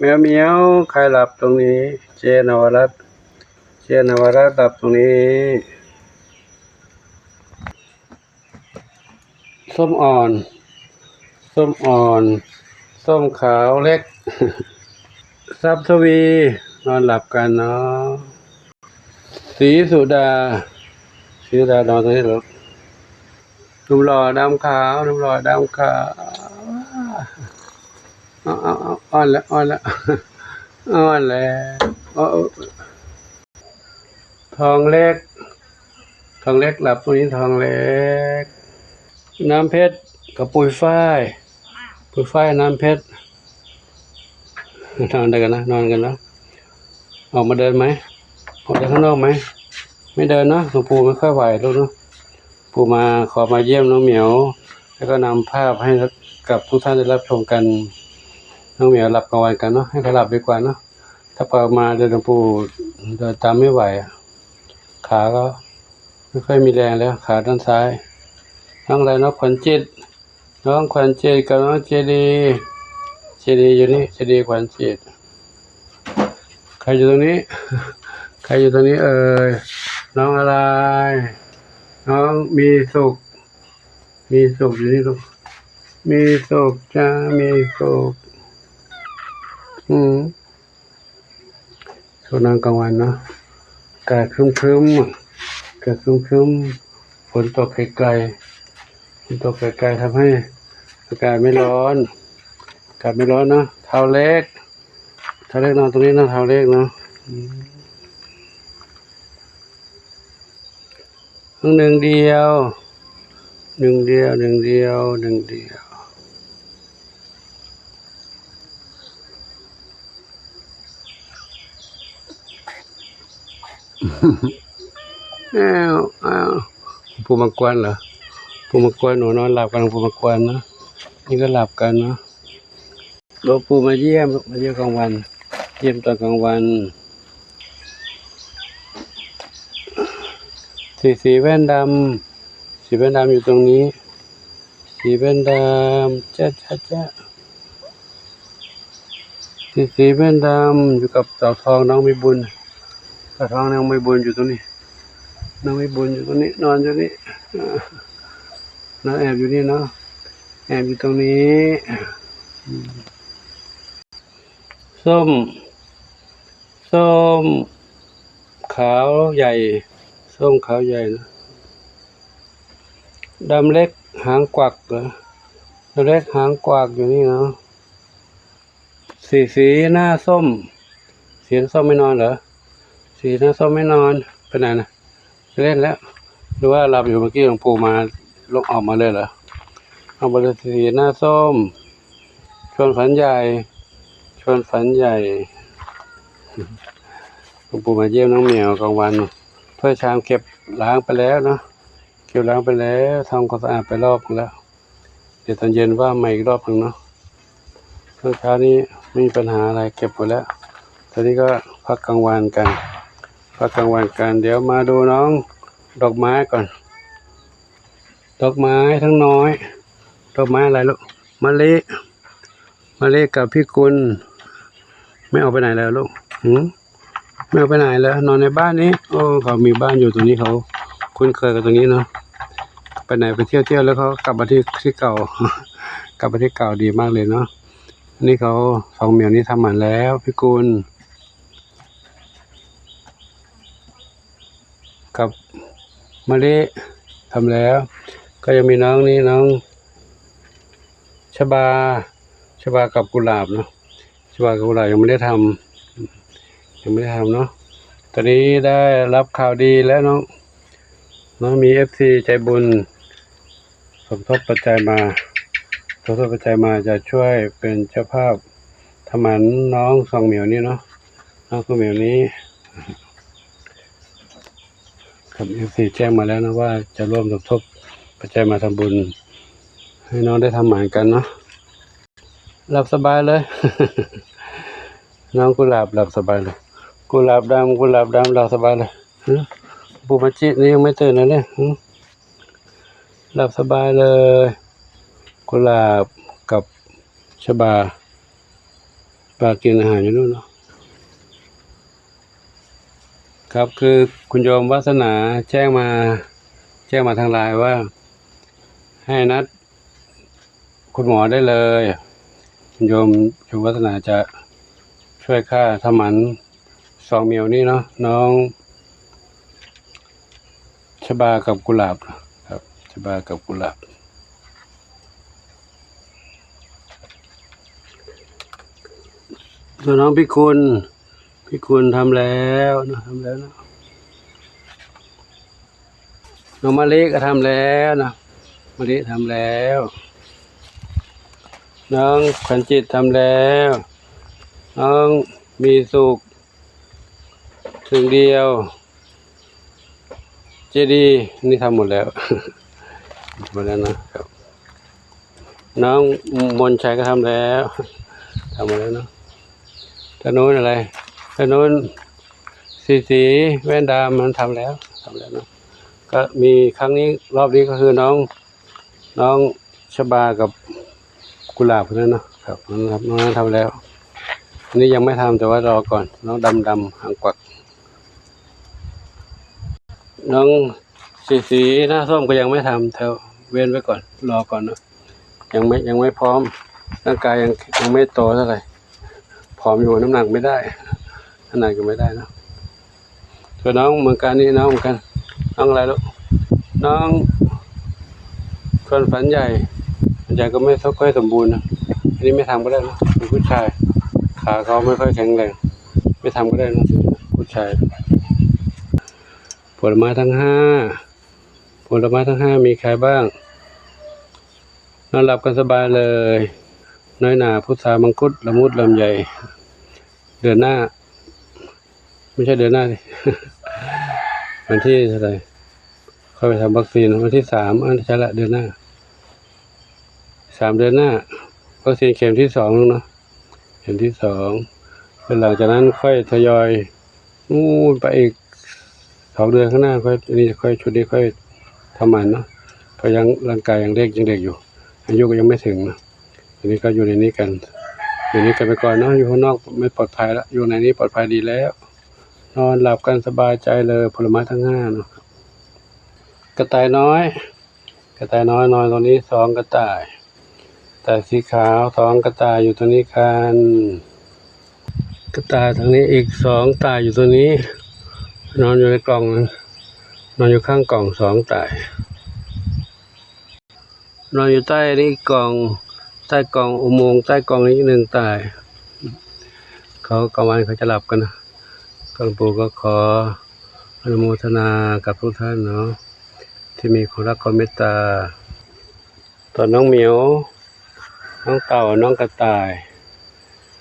ແມວໝຽວ ໃຄຫຼັບຕົງນີ້ ເຈນະວະລັດ ເຈນະວະລັດ ຫຼັບຕົງນີ້. ສົ້ມອ່ອນ ສົ້ມອ່ອນ ສົ້ມຂາວເລັກ ຊັບທະວີ ນອນຫຼັບກັນເນາະ. ສີສຸດາ ສີສຸດາ ນອນຕົງນີ້ລູກ. ໜຸ່ມຫຼໍ່ດຳຂາວ ໜຸ່ມຫຼໍ່ດຳຂາວ. ເອົາ ເອົາ ເອົາ ອ່ອນແລ້ວ ອ່ອນແລ້ວ ອ່ອນແລ້ວ. ໂອ້ ທອງເລັກ ທອງເລັກ ຫຼັບມື້ນີ້ ທອງເລັກ. ນ້ຳເພັດກັບປຸຍຝ້າຍ ປຸຍຝ້າຍ ນ້ຳເພັດ ນອນດ້ວຍກັນນະ ນອນກັນເນາະ. ອອກມາເດີນໄໝ? ອອກໄປຂ້າງນອກໄໝ? ໄມ່ເດີນເນາະ ຫຼວງປູ່ໄມ່ຄ່ອຍໄຫວລູກເນາະ. ປູ່ມາ ຂໍມາຢ້ຽມນ້ອງໝຽວ ແລ້ວກໍນຳພາບໃຫ້ກັບທຸກທ່ານໄດ້ຮັບຊົມກັນ. ນ້ອງໝຽວຫຼັບກາງວັນກັນເນາະ ໃຫ້ເຂົາຫຼັບດີກວ່າເນາະ. ຖ້າເຂົາມາ ດຽວຫຼວງປູ່ເດີນຕາມໄມ່ໄຫວ ຂາກໍໄມ່ຄ່ອຍມີແຮງແລ້ວ ຂາດ້ານຊ້າຍ. ນ້ອງໃດເນາະ ຂວັນຈິດ ນ້ອງຂວັນຈິດກັບນ້ອງເຈດີ ເຈດີຢູ່ນີ້ ເຈດີ ຂວັນຈິດ. ໃຄຢູ່ຕົງນີ້ ໃຄຢູ່ຕົງນີ້ເອີຍ? ນ້ອງອາລາຍ ນ້ອງມີສຸກ ມີສຸກຢູ່ນີ້ລູກ ມີສຸກຈ້າ ມີສຸກ. ອືມ ຊ່ວງນອນກາງວັນເນາະ ອາກາດຄຶ້ມໆ ອາກາດຄຶ້ມໆ ຝົນຕົກໄກໆ ຝົນຕົກໄກໆ ທຳໃຫ້ອາກາດໄມ່ຮ້ອນ ອາກາດໄມ່ຮ້ອນເນາະ. ທ້າວເລັກ ທ້າວເລັກນອນຕົງນີ້ເນາະ ທ້າວເລັກເນາະ. ອືມ ໜຶ່ງດຽວ ໜຶ່ງດຽວ ໜຶ່ງດຽວ ໜຶ່ງດຽວ. ອ້າວ ອ້າວ ປູ່ມາກວນເຫຼື ປູ່ມາກວນ ໜູນອນຫຼັບກັນ ປູ່ມາກວນເນາະ. ນີ້ກໍຫຼັບກັນເນາະ. ໂລປູມາຢ້ຽມ ມາຢ້ຽມກາງວັນ ຢ້ຽມຕອນກາງວັນ. ສີ ສີແວ່ນດຳ ສີແວ່ນດຳຢູ່ຕົງນີ້ ສີແວ່ນດຳ ຈະ ຈະ ຈະ ສີ ສີແວ່ນດຳ ຢູ່ກັບເຕົາທອງ ນ້ອງມີບຸນ ເຕົາທອງ ນ້ອງມີບຸນຢູ່ຕົງນີ້ ນ້ອງມີບຸນຢູ່ຕົງນີ້ ນອນຢູ່ນີ້ ນອນແອບຢູ່ນີ້ເນາະ ແອບຢູ່ຕົງນີ້. ອືມ ສົ້ມ ສົ້ມຂາວໃຫຍ່ ສົ້ມຂາວໃຫຍ່ນະ. ດຳເລັກຫາງກວັກເນາະ ດຳເລັກຫາງກວັກຢູ່ນີ້ເນາະ. ສີ ສີໜ້າສົ້ມ ສີໜ້າສົ້ມໄມ່ນອນເຫຼື ສີໜ້າສົ້ມໄມ່ນອນ ໄປໄຫນນະ? ໄປຫຼິ້ນແລ້ວ ຫຼືວ່າຫຼັບຢູ່? ເມື່ອກີ້ຫຼວງປູ່ມາ ລົງອອກມາເລີຍເຫຼື? ເອົາໄປເລີຍ ສີໜ້າສົ້ມ ຊວນຝັນໃຫຍ່ ຊວນຝັນໃຫຍ່. ຫຼວງປູ່ມາຢ້ຽມນ້ອງໝຽວກາງວັນ ຖ້ວຍຊາມເກັບລ້າງໄປແລ້ວເນາະ ເກັບລ້າງໄປແລ້ວ ທຳຄວາມສະອາດໄປຮອບໜຶ່ງແລ້ວ. ດຽວຕອນເຢັນວ່າໃໝ່ອີກຮອບໜຶ່ງເນາະ. ເຊົ້າໆນີ້ບໍ່ມີບັນຫາອະໄລ ເກັບໄວ້ແລ້ວ. ຕອນນີ້ກໍພັກກາງວັນກັນ ພັກກາງວັນກັນ. ດຽວມາດູນ້ອງດອກໄມ້ກ່ອນ ດອກໄມ້ທັງນ້ອຍ. ດອກໄມ້ອະໄລລູກ? ມະລິ ມະລິກັບພິກຸນ. ແມ່ອອກໄປໄຫນແລ້ວລູກ? ຫື? ແມ່ໄປໄຫນແລ້ວ? ນອນໃນບ້ານນີ້. ໂອ້ ເຂົາມີບ້ານຢູ່ຕົງນີ້ ເຂົາຄຸ້ນເຄີຍກັບຕົງນີ້ເນາະ. ໄປໄຫນໄປທ່ຽວໆ ແລ້ວເຂົາກັບມາທີ່ ທີ່ເກົ່າ ກັບມາທີ່ເກົ່າ. ດີມາກເລີຍເນາະ. ອັນນີ້ເຂົາ ສອງແມວນີ້ທຳໝັນແລ້ວ ພິກຸນ ກັບມະລິ ທຳແລ້ວ. ກໍຍັງມີນ້ອງນີ້ ນ້ອງຊະບາ ຊະບາກັບກຸຫຼາບເນາະ. ຊະບາກັບກຸຫຼາບຍັງບໍ່ໄດ້ທຳ ຍັງບໍ່ໄດ້ທຳເນາະ. ຕອນນີ້ໄດ້ຮັບຂ່າວດີແລ້ວເນາະ ເນາະ. ມີເອັຟຊີໃຈບຸນສົມທົບປັດໄຈມາ ສົມທົບປັດໄຈມາຈະຊ່ວຍເປັນເຈົ້າພາບທຳໝັນນ້ອງສອງແມວນີ້ເນາະ ນ້ອງສອງແມວນີ້. ກັບເອັຟຊີແຈ້ງມາແລ້ວນະວ່າຈະຮ່ວມສົມທົບປັດໄຈມາທຳບຸນໃຫ້ນ້ອງໄດ້ທຳໝັນກັນເນາະ. ຫຼັບສະບາຍເລີຍ ນ້ອງກຸຫຼາບຫຼັບສະບາຍເລີຍ. ກຸຫຼາບດຳ ກຸຫຼາບດຳ ຫຼັບສະບາຍເລີຍ. ຫື? ປູມາຈິນີ້ຍັງໄມ່ຕື່ນເລີຍ. ຫື? ຫຼັບສະບາຍເລີຍ ກຸຫຼາບກັບຊະບາ. ປາກິນອາຫານຢູ່ໂນ່ນເນາະ. ຄັບ ຄືຄຸນໂຍມວາສະໜາແຈ້ງມາ ແຈ້ງມາທາງ LINE ວ່າໃຫ້ນັດຄຸນໝໍໄດ້ເລີຍ. ໂຍມ ໂຍມວາສະໜາຈະຊ່ວຍຂ້າທຳໝັນສອງໝຽວນີ້ເນາະ ນ້ອງຊະບາກັບກຸຫຼາບ. ຄັບ ຊະບາກັບກຸຫຼາບ. ສ່ວນນ້ອງພິຄຸນ ພິຄຸນທຳແລ້ວເນາະ ທຳແລ້ວເນາະ. ນ້ອງມະລິກໍທຳແລ້ວເນາະ ມະລິທຳແລ້ວ. ນ້ອງຂວັນຈິດທຳແລ້ວ. ນ້ອງມີສຸກ ເຊິ່ງດຽວ ເຈດີ ນີ້ທຳໝົດແລ້ວ ໝົດແລ້ວເນາະ. ຄັບ ນ້ອງມົນໄຊກໍທຳແລ້ວ ທຳໝົດແລ້ວເນາະ. ທາງໂນ້ນອະໄລ ທາງໂນ້ນສີສີ ແວ່ນດຳ ມັນທຳແລ້ວ ທຳແລ້ວເນາະ. ກໍມີຄັ້ງນີ້ ຮອບນີ້ກໍຄືນ້ອງ ນ້ອງຊະບາກັບກຸຫຼາບເທົ່ານັ້ນເນາະ. ຄັບ ນ້ອງນັ້ນທຳແລ້ວ ອັນນີ້ຍັງໄມ່ທຳ ແຕ່ວ່າລໍກ່ອນ ນ້ອງດຳໆ ຫາງກວັກ. ນ້ອງສີສີ ໜ້າສົ້ມກໍຍັງໄມ່ທຳ ແຕ່ເວັ້ນໄວ້ກ່ອນ ລໍກ່ອນເນາະ. ຍັງໄມ່ ຍັງໄມ່ພ້ອມ ຮ່າງກາຍຍັງ ຍັງໄມ່ໂຕເທົ່າໃດ ຜອມຢູ່ ນ້ຳໜັກໄມ່ໄດ້ ນ້ຳໜັກຍັງໄມ່ໄດ້ເນາະ. ສ່ວນນ້ອງເມືອງການນີ້ ນ້ອງເມືອງການ ນ້ອງອະໄລລູກ? ນ້ອງສ່ວນຝັນໃຫຍ່ ຝັນໃຫຍ່ກໍໄມ່ຄ່ອຍສົມບູນນະ. ອັນນີ້ໄມ່ທຳກໍໄດ້ນະ ເປັນຜູ້ຊາຍ ຂາເຂົາໄມ່ຄ່ອຍແຂງແຮງ ໄມ່ທຳກໍໄດ້ນະ ຜູ້ຊາຍ. ຜົນໄມ້ທັງຫ້າ ຜົນໄມ້ທັງຫ້າມີໃຄບ້າງ? ນອນຫຼັບກັນສະບາຍເລີຍ ນ້ອຍໜາ ພຸດສາ ມັງຄຸດ ລະມຸດ ລຳໄຍ. ເດືອນໜ້າ ບໍ່ໃຊ່ເດືອນໜ້າ ວັນທີເທົ່າໃດ ຂ້ອຍໄປທຳວັກຊີນ ວັນທີສາມ ອັນ ໃຊ່ລະ ເດືອນໜ້າ ສາມເດືອນໜ້າ ວັກຊີນເຂັມທີສອງເນາະ ເຂັມທີສອງ. ແລ້ວຫຼັງຈາກນັ້ນຂ້ອຍທະຍອຍ ໂອ້ ໄປອີກສອງເດືອນຂ້າງໜ້າ ຂ້ອຍ ອັນນີ້ຂ້ອຍ ຊຸດນີ້ຂ້ອຍທຳໝັນເນາະ ເພາະຍັງ ຮ່າງກາຍຍັງເດັກ ຍັງເດັກຢູ່ ອາຍຸກໍຍັງໄມ່ເຖິງເນາະ. ອັນນີ້ກໍຢູ່ໃນນີ້ກັນ ຢູ່ໃນນີ້ກັນໄປກ່ອນເນາະ ຢູ່ຂ້າງນອກໄມ່ປອດໄພລະ ຢູ່ໃນນີ້ປອດໄພດີແລ້ວ ນອນຫຼັບກັນສະບາຍໃຈເລີຍ ຜົນໄມ້ທັງຫ້າເນາະ. ກະຕ່າຍນ້ອຍ ກະຕ່າຍນ້ອຍ ນອນຕົງນີ້ສອງກະຕ່າຍ ກະຕ່າຍສີຂາວສອງກະຕ່າຍຢູ່ຕົງນີ້ຄັນ ກະຕ່າຍທາງນີ້ອີກສອງຕ່າຍຢູ່ຕົງນີ້ ນອນຢູ່ໃນກ່ອງ ນອນຢູ່ຂ້າງກ່ອງສອງຕ່າຍ ນອນຢູ່ໃຕ້ນີ້ກ່ອງ ໃຕ້ກ່ອງອຸໂມງ ໃຕ້ກ່ອງນີ້ອີກໜຶ່ງຕ່າຍ. ເຂົາກາງວັນເຂົາຈະຫຼັບກັນນະ ຫຼວງປູ່ກໍຂໍອະນຸໂມທະນາກັບທຸກທ່ານເນາະ ທີ່ມີຄວາມຮັກຄວາມເມດຕາ. ສ່ວນນ້ອງໝຽວ ນ້ອງເຕົ່າ ນ້ອງກະຕ່າຍ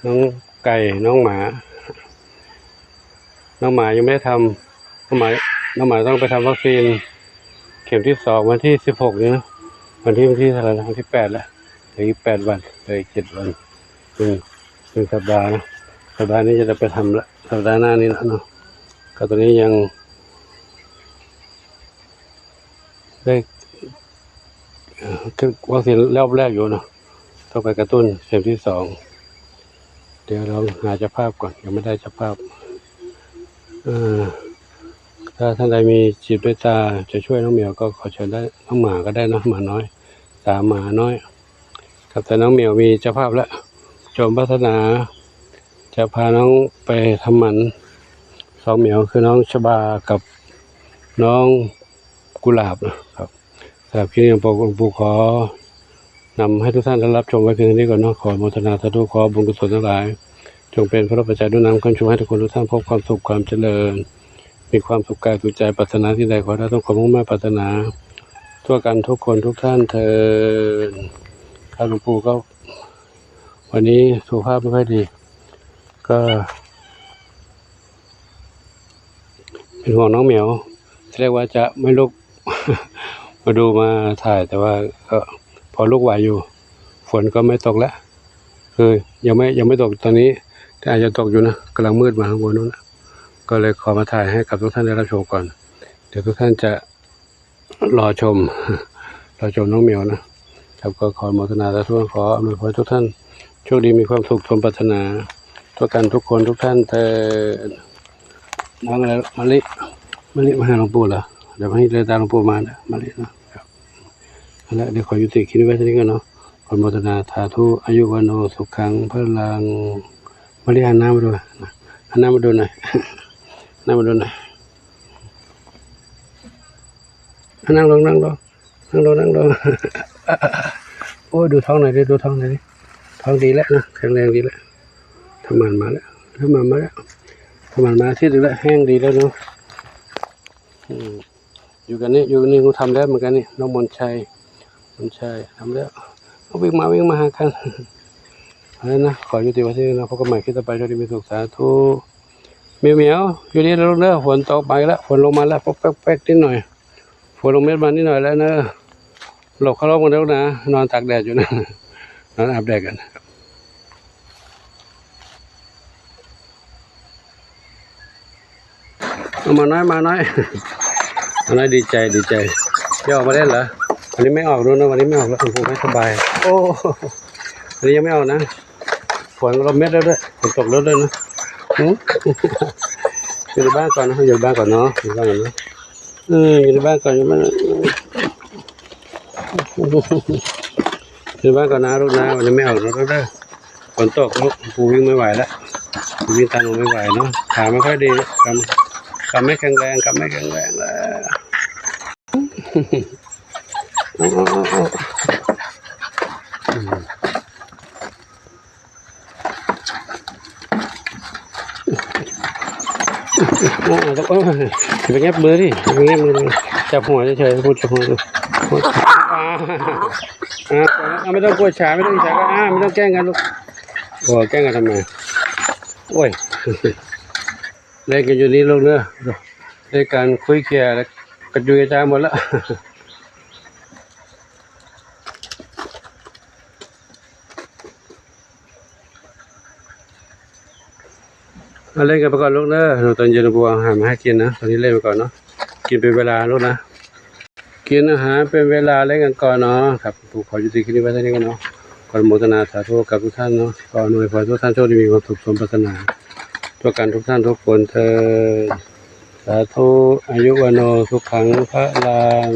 ນ້ອງໄກ່ ນ້ອງໝາ ນ້ອງໝາຍັງໄມ່ໄດ້ທຳ ນ້ອງໝາ ນ້ອງໝາຕ້ອງໄປທຳວັກຊີນເຂັມທີສອງ ວັນທີສິບຫົກນີ້ນະ ວັນທີ ວັນທີເທົ່າໃດນະ ວັນທີແປດແລ້ວ ເຫຼືອອີກແປດວັນ ເຫຼືອອີກເຈັດວັນ ໜຶ່ງ ໜຶ່ງສັບດານະ ສັບດານີ້ຈະໄດ້ໄປທຳລະ ສັບດາໜ້ານີ້ລະເນາະ. ກໍຕອນນີ້ຍັງ ໄດ້ ເອີ່ ຄືວັກຊີນລອບແລກຢູ່ເນາະ ຕ້ອງໄປກະຕຸ້ນເຂັມທີສອງ. ດຽວລອງຫາເຈົ້າພາບກ່ອນ ຍັງໄມ່ໄດ້ເຈົ້າພາບ. ເອີ ຖ້າທ່ານໃດມີຈິດເມດຕາຈະຊ່ວຍນ້ອງໝຽວກໍຂໍເຊີນໄດ້ ນ້ອງໝາກໍໄດ້ເນາະ ໝານ້ອຍ ສາມໝານ້ອຍ. ຄັບ ແຕ່ນ້ອງໝຽວມີເຈົ້າພາບແລ້ວ ໂຍມວາສະໜາຈະພານ້ອງໄປທຳໝັນສອງໝຽວ ຄືນ້ອງຊະບາກັບນ້ອງ ກຸຫຼາບນະຄັບ. ສຳລັບຄລິບນີ້ ຫຼວງປູ່ ຫຼວງປູ່ຂໍນຳໃຫ້ທຸກທ່ານໄດ້ຮັບຊົມໄວ້ພຽງເທົ່ານີ້ກ່ອນເນາະ. ຂໍອະໂມທະນາສາທຸ ຂໍບຸນກຸສົນທັງຫຼາຍ ຈົ່ງເປັນພະລະປັດໄຈໜູນນຳຄ້ຳຊູໃຫ້ທຸກຄົນທຸກທ່ານພົບຄວາມສຸກຄວາມຈະເລີນ ມີຄວາມສຸກກາຍສຸກໃຈ ປາດຖະໜາສິ່ງໃດຂໍໄດ້ສົມຄວາມມຸ່ງມາດປາດຖະໜາທົ່ວກັນທຸກຄົນທຸກທ່ານເທີ້ນ. ຂ້າຫຼວງປູ່ກໍ ວັນນີ້ສຸຂະພາບບໍ່ຄ່ອຍດີ ກໍ ເປັນຫ່ວງນ້ອງໝຽວ ທີແລກວ່າຈະໄມ່ລຸກມາດູມາຖ່າຍ ແຕ່ວ່າກໍພໍລຸກໄຫວຢູ່ ຝົນກໍໄມ່ຕົກແລ້ວ ຄືຍັງໄມ່ ຍັງໄມ່ຕົກຕອນນີ້ ແຕ່ອາດຈະຕົກຢູ່ນະ ກຳລັງມືດມາຂ້າງບົນນັ້ນນະ ກໍເລີຍຂໍມາຖ່າຍໃຫ້ກັບທຸກທ່ານໄດ້ຮັບຊົມກ່ອນ ດຽວທຸກທ່ານຈະ ລໍຊົມ ລໍຊົມນ້ອງໝຽວນະຄັບ. ກໍຂໍອະໂມທະນາສາທຸ ຂໍອຳນວຍພອນໃຫ້ທຸກທ່ານໂຊກດີ ມີຄວາມສຸກສົມປາດຖະໜາ ທຸກທ່ານທຸກຄົນທຸກທ່ານເທີ້ນ. ນ້ອງມະລິ ມະລິມາຫາຫຼວງປູ່ລະ ດຽວມາເດີນຕາມຫຼວງປູ່ມາເດີ ມະລິເນາະ. ຫັ້ນແຫຼະ ດຽວຂໍຍຸຕິຄລິບໄວ້ເທົ່ານີ້ກ່ອນເນາະ. ອະນຸໂມທະນາສາທຸ ອາຍຸວັນໂນສຸຂັງພະລັງ. ມະລິ ຫັນໜ້າມາດູ ຫັນໜ້າມາດູໜ່ອຍ ຫັນໜ້າມາດູໜ່ອຍ. ອ່ະ ນັ່ງລົງ ນັ່ງລົງ ນັ່ງລົງ ນັ່ງລົງ. ໂອ້ຍ ດູທ້ອງໜ່ອຍເດີ ດູທ້ອງໜ່ອຍເດີ. ທ້ອງດີແລ້ວນະ ແຂງແຮງດີແລ້ວ. ທຳມານມາແລ້ວ ທຳມານມາແລ້ວ ທຳມານມາອາທິດໜຶ່ງແລ້ວ ແຮງດີແລ້ວເນາະ. ອືມ ຢູ່ກັນນີ້ ຢູ່ນີ້ຮູ້ທຳແລ້ວເໝືອນກັນນີ້ ນ້ອງມົນໄຊ ມົນໄຊທຳແລ້ວ. ເອົາ ວິ່ງມາ ວິ່ງມາຫາກັນ. ເອົາລະນະ ຂໍຍຸຕິໄວ້ເທົ່ານີ້ເນາະ. ພົບກັນໃໝ່ຄລິບຕໍ່ໄປ. ໂຊກດີມີສຸກ ສາທຸ. ໝຽວໆ ຢູ່ດີເດີລູກເດີ. ຝົນຕົກມາອີກແລ້ວ ຝົນລົງມາແລ້ວ ປົກແປັກໆ ນິດໜ້ອຍ. ຝົນລົງເມັດມານິດໜ້ອຍແລ້ວເດີ. ຫຼົບເຂົ້າຮ່ມກັນເດີລູກນະ ນອນຕາກແດດຢູ່ນະ ນອນອາບແດດກັນ. ເອົາ ໝານ້ອຍ ໝານ້ອຍ ໝານ້ອຍດີໃຈ ດີໃຈ. ໄດ້ອອກມາເຫຼັ້ນເຫຼືອ? ວັນນີ້ໄມ່ອອກແລ້ວເນາະ ວັນນີ້ໄມ່ອອກແລ້ວ ໂອ້ໂຫ ໄມ່ສະບາຍ. ໂອ້ ວັນນີ້ຍັງໄມ່ອອກນະ. ຝົນລົງເມັດແລ້ວເດີ ຝົນຕົກແລ້ວເດີນະ. ຫື ຢູ່ໃນບ້ານກ່ອນນະ ຢູ່ໃນບ້ານກ່ອນເນາະ ຢູ່ໃນບ້ານກ່ອນເນາະ. ເອີ ຢູ່ໃນບ້ານກ່ອນ ຢູ່ໃນບ້ານ ຢູ່ໃນບ້ານກ່ອນນະລູກນະ. ວັນນີ້ໄມ່ອອກແລ້ວເດີ ຝົນຕົກລູກ ປູ່ວິ່ງໄມ່ໄຫວແລ້ວ ປູ່ວິ່ງຕາມລົງໄມ່ໄຫວເນາະ. ຂາໄມ່ຄ່ອຍດີ ກຳ ກຳໄມ່ແຂງແຮງ ກຳໄມ່ແຂງແຮງແລ້ວ. ເອົາ ເອົາ ເອົາ ຢ່າໄປແຫງບມືດິ ຢ່າໄປແຫງບມື. ຈັບຫົວເສີຍໆ ພູດຈັບຫົວ. ອ່າ ອ່າ ໄມ່ຕ້ອງກົວດສາ ໄມ່ຕ້ອງອິດສາ ອ່າ ໄມ່ຕ້ອງແກ້ງກັນລູກ. ໂອ້ ແກ້ງກັນທຳໄມ? ໂອ້ຍ ເຫຼັ້ນກັນຢູ່ນີ້ລູກເດີ ເລີຍການຄຸຍເຄຍແລ້ວ ກະຈຸຍກະຈາຍໝົດລະ. ເອົາ ເຫຼັ້ນກັນໄປກ່ອນລູກເດີ. ຕອນເຢັນປູ່ເອົາອາຫານມາໃຫ້ກິນນະ. ຕອນນີ້ເຫຼັ້ນໄປກ່ອນເນາະ ກິນເປັນເວລາລູກນະ. ກິນອາຫານເປັນເວລາ ເຫຼັ້ນກັນກ່ອນເນາະ. ຄັບ ປູ່ຂໍຍຸຕິຄລິບນີ້ໄວ້ເທົ່ານີ້ກ່ອນເນາະ. ຂໍອະນຸໂມທະນາສາທຸກັບທຸກທ່ານເນາະ. ຂໍອວຍພອນທຸກທ່ານໂຊກດີມີຄວາມສຸກສົມປາດຖະໜາ ທົ່ວກັນທຸກທ່ານທຸກຄົນເທີ້ນ. ສາທຸ ອາຍຸວັນໂນສຸຂັງພະລັງ.